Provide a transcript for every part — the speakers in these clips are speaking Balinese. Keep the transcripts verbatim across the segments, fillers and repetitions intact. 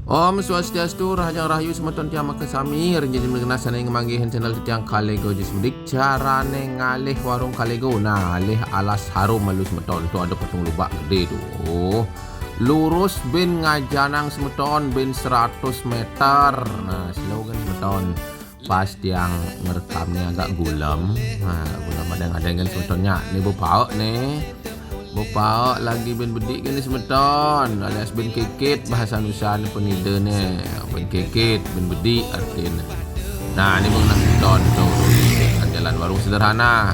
Om Swastiastu, rahajeng rahayu semeton tiang makasami. Ring jani genah sane ngamanggih channel titiang Kalego Jus Bedik, carane ngalih warung Kalego. Nah, alih alas harum malu semeton, tu ada patung lubak gede tu. Lurus bin ngajanang semeton, bin seratus meter. Nah, slogan semeton. Pas tiang ngerekamne agak gulem. Nah, gulem ada yang ada kan semeton nyak. Ni bepaek ni. Bepaek lagi bin bedik kan ni semeton. Alias bin kikit bahasa Nusa ni penida ni. Bin kikit, bin bedik artine. Nah, ni mengenai semeton tu. Jalan warung sederhana.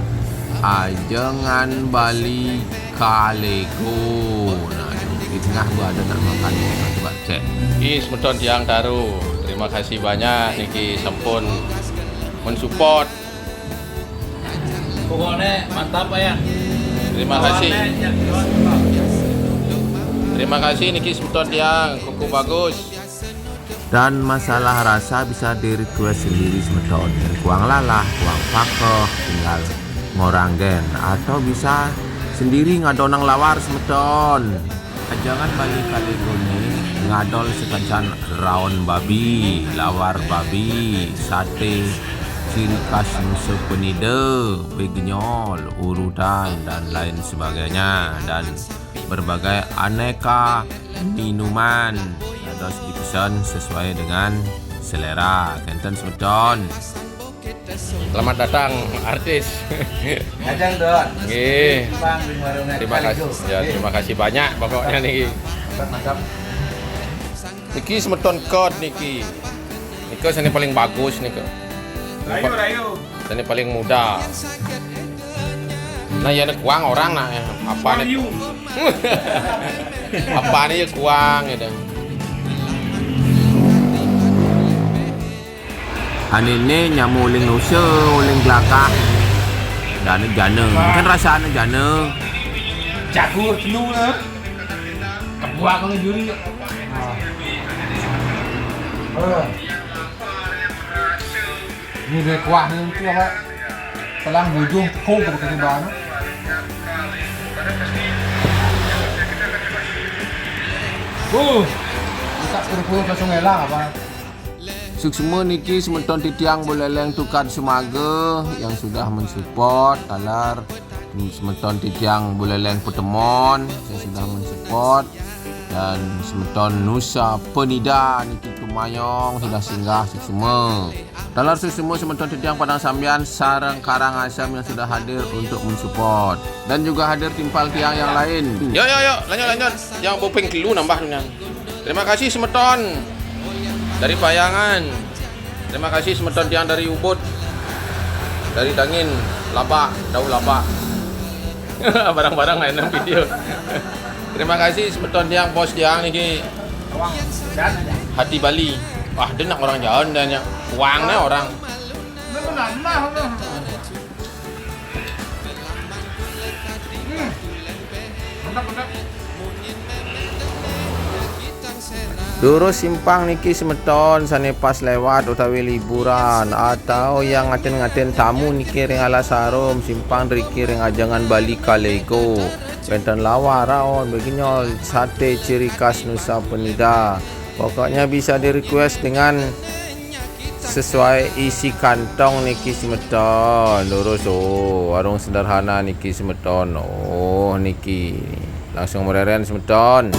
Ajengan Bali Kalego. Nah, di tengah tu ada nak makan. Coba cek. Niki semeton tiang taru. Terima kasih banyak niki sampun mensupport. Pokoknya mantap, Pak, ya. Terima kasih. Terima kasih niki semeton tiang, kuku bagus. Dan masalah rasa bisa di-request sendiri semeton. Kuang lalah, kuang pakeh, tinggal ngoranggen. Atau bisa sendiri ngadonang lawar semeton. Ajengan Bali Kalego ni ngadol sakancan raon babi, lawar babi, sate ciri khas Nusa Penida, begenyol, urutan, dan lain sebagainya, dan berbagai aneka minuman. Dados dipesan sesuai dengan selera. Kenten semeton. Selamat datang, artis. Ajeng, Don. Nggih. Bang, di warung. Terima kasih. Ya, terima kasih banyak pokoknya niki. Mantap, mantap. Niki semeton kot niki. Nika sane paling bagus nika. Rayu, rayu. Sane paling muda. Nah, ya kuang orang nah, ya. Apa nih? Apa nih ya kuang gitu. Ane ne nyama uling Nusa, uling Gelagah. Dan jana. Kan rasane jana. Jago telu lah. Kebuah kalau juri. Ni dia kuah ni tu apa? Telang bujung kau pada kena bang. Uh, tak perlu langsung elang apa? Suksma niki semeton titiang Buleleng Tukad Sumaga yang sudah mensupport, taler semeton titiang Buleleng Petemon yang sudah mensupport, dan semeton Nusa Penida niki Tumayong sudah singgah suksma. Taler suksma semeton titiang Padang Sambian sareng Karangasem yang sudah hadir untuk mensupport. Dan juga hadir timpal tiang yang lain. Yo, yo, yo, lanjut, lanjut. Yang bopeng telu nambah tu, Nang. Terima kasih semeton dari Payangan. Terima kasih semeton tiang dari Ubud. Dari Dangin, Labak, Dau Labak. Barang-barang lain dalam video. Terima kasih semeton tiang, bos tiang niki. Hati Bali. Wah, denak orang jauh dan ya. Uangnya orang. Durus simpang niki semeton sane pas lewat utawi liburan atau yang ngaten-ngaten tamu niki ring Alas Harum, simpang driki ring Ajengan Bali Kalego. Wenten lawar, raon, begenyol, sate ciri khas Nusa Penida. Pokoknya bisa di-request dengan sesuai isi kantong niki semeton. Lurus, oh, warung sederhana niki semeton. Oh, niki. Langsung mereren semeton.